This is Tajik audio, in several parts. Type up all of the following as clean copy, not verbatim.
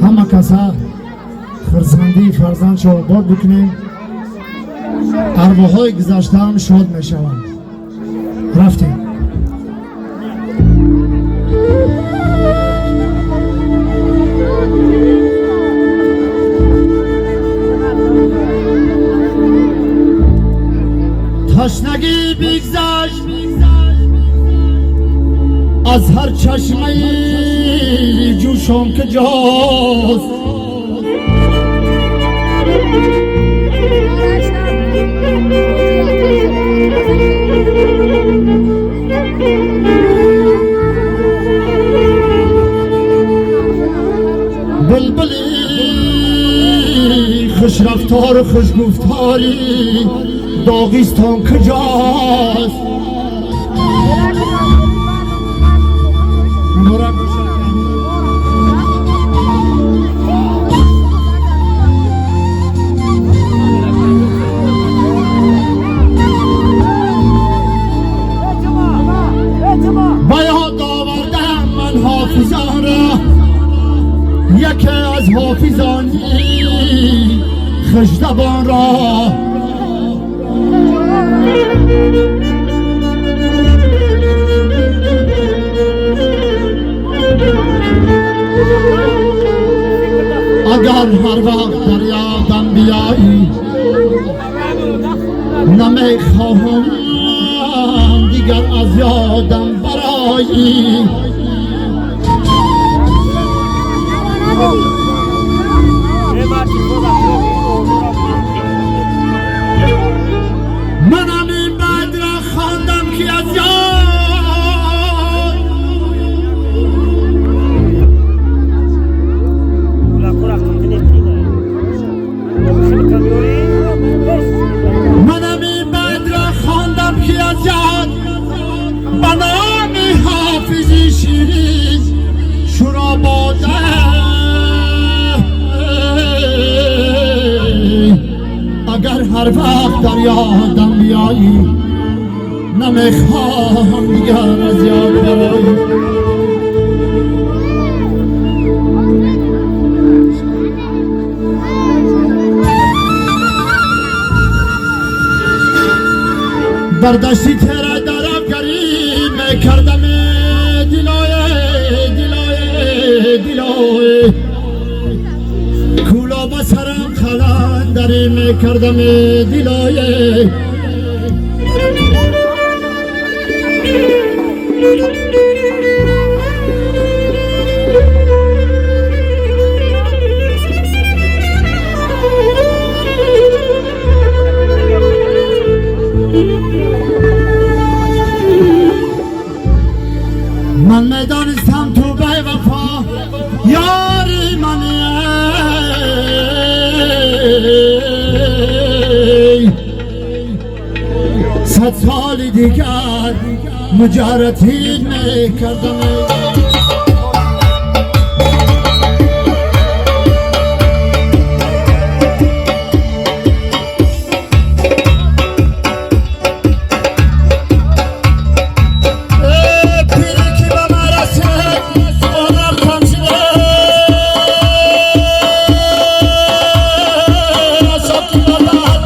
Ҳама каса хурсандии фарзандшо обод бикунем, арвоҳҳои гузаштаам шод мешаванд. Рафтем. Ташнагӣ бигзашт аз ҳар чашмаи ҷӯшон ки ҷост, булбули хушрафтору хушгуфторӣ Доғистон куҷост? Муборак бошад. Ба ёд овардам ман ҳофизонро, яке аз ҳофизони хушзабонро. Агар ҳар вақт дар ёдам биёӣ, намехоҳам дигар аз ёдам бароӣ. Манам ин бадра хондам ки аз ёд, манам ин бадра хондам ки аз ёд, ба номи ҳофизи ширин шуробода. Агар ҳар вақт дар ёдам биёӣ, намехоҳам дигар аз ёд бароӣ. Бар дасти тера дарабгарӣ мекардам, дилое, дилое, дилое, кӯло ба сарам қаландарӣ мекардам, дилое. Ман медонистам ту бевафо ёри мани, 100 соли дигар муҷаратӣ мекардам. Пире ки ба ман расид, умрам кам шуда, асаб бабад.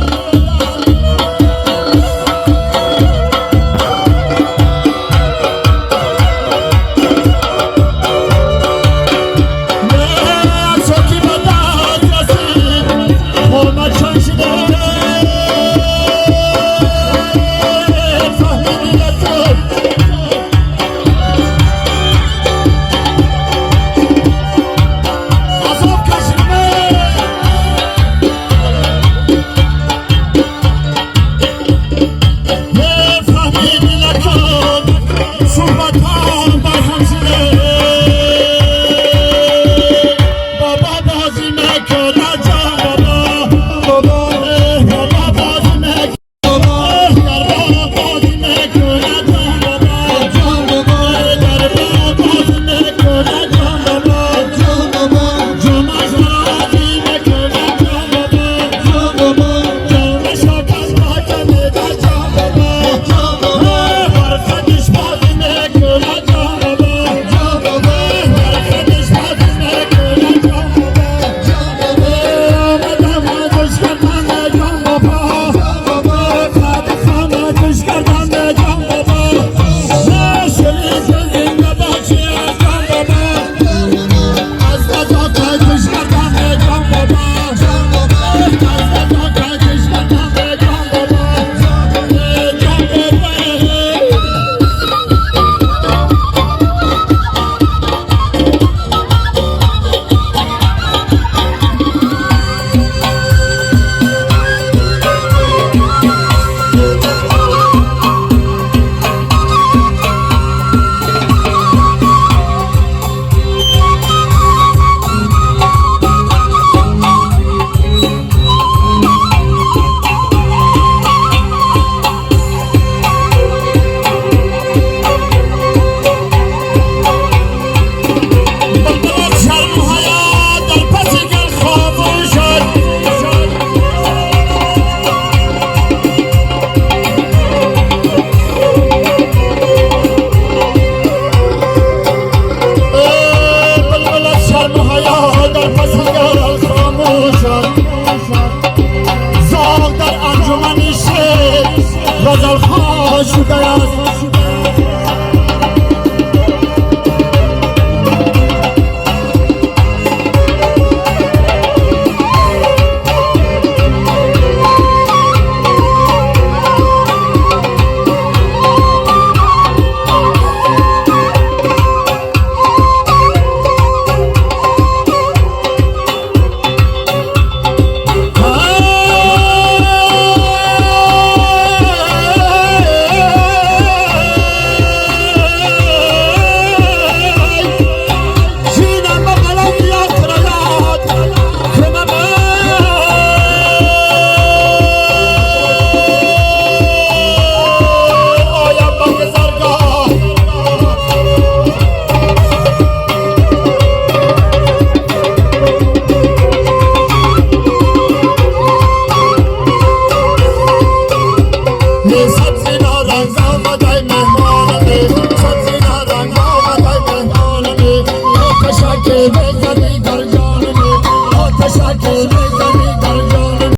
Шуда.